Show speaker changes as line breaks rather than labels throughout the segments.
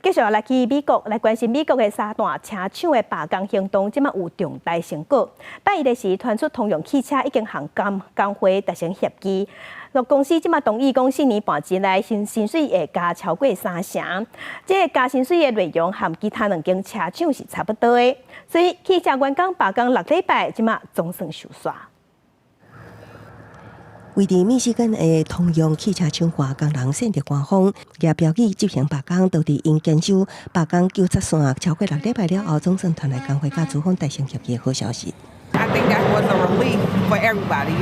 繼續來去美國來關心美國的三大車廠的罷工行動，這馬有重大成果。拜一的時傳出通用汽車已經和工工會達成協議，公司這馬同意講4年半之內薪水會加超過三成。這个加薪水的內容和其他兩間車廠是差不多的，所以汽車員工罷工6禮拜，這馬總算收煞。
位佇密西根的通用汽車廠外工人選擇官方舉標語執行罷工，導致𪜶堅守罷工糾察線超過6禮拜了後，總算傳來工會佮資方達成協議的好消息。
I think that was a relief for everybody,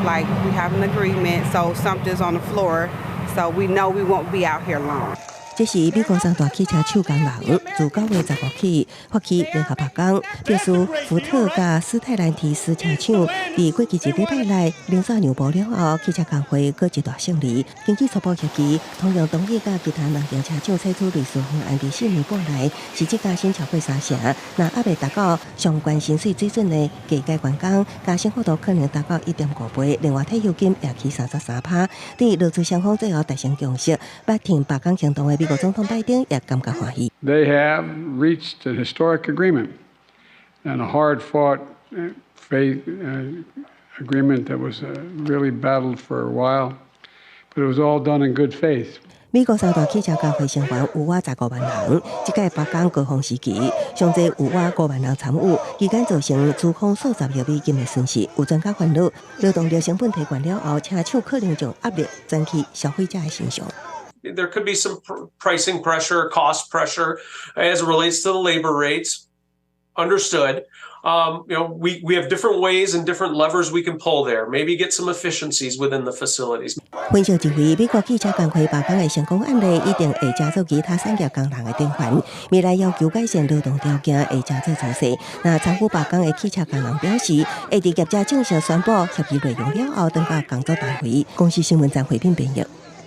like we have an agreement, so something's on the floor, so we know we won't be out here long.
這是美國三大汽車廠工人自9月15起發起聯合罷工，表示福特佮斯泰蘭提斯車廠佇過去一禮拜內連續讓步了後，汽車工會閣一大勝利。根據初步協議，通用同意佮其他兩間車廠採取類似方案，佇4年半內實質加薪超過三成。若猶未達到相關薪水水準的低階員工，加薪幅度可能達到1.5倍。另外退休金也起33%。佇勞資雙方最後達成共識，捌停罷工行動的美國總統拜登也感覺歡喜。
They have reached an historic agreement and a hard-fought faith agreement that was really battled for a while, but it was all done in good faith.
美國三大汽車工會成員有倚15萬人，這屆罷工高峰時期，上濟有倚5萬人參與，期間造成資方數十億美金的損失。有專家煩惱，勞動力成本提懸了後，車廠可能將壓力轉去消費者的身上。
There could be some pricing pressure, cost pressure as it relates to the labor rates. Understood. We have different ways and different levers we can pull there. Maybe get some efficiencies within the facilities.
分析認為，美國汽車工會罷工的成功案例，一定會成做其他產業工人的典範。未來要求改善勞動條件，會成做趨勢。若參與罷工的汽車工人表示，會佇業者正式宣布協議內容了後，轉到工作單位。公視新聞張慧敏編譯。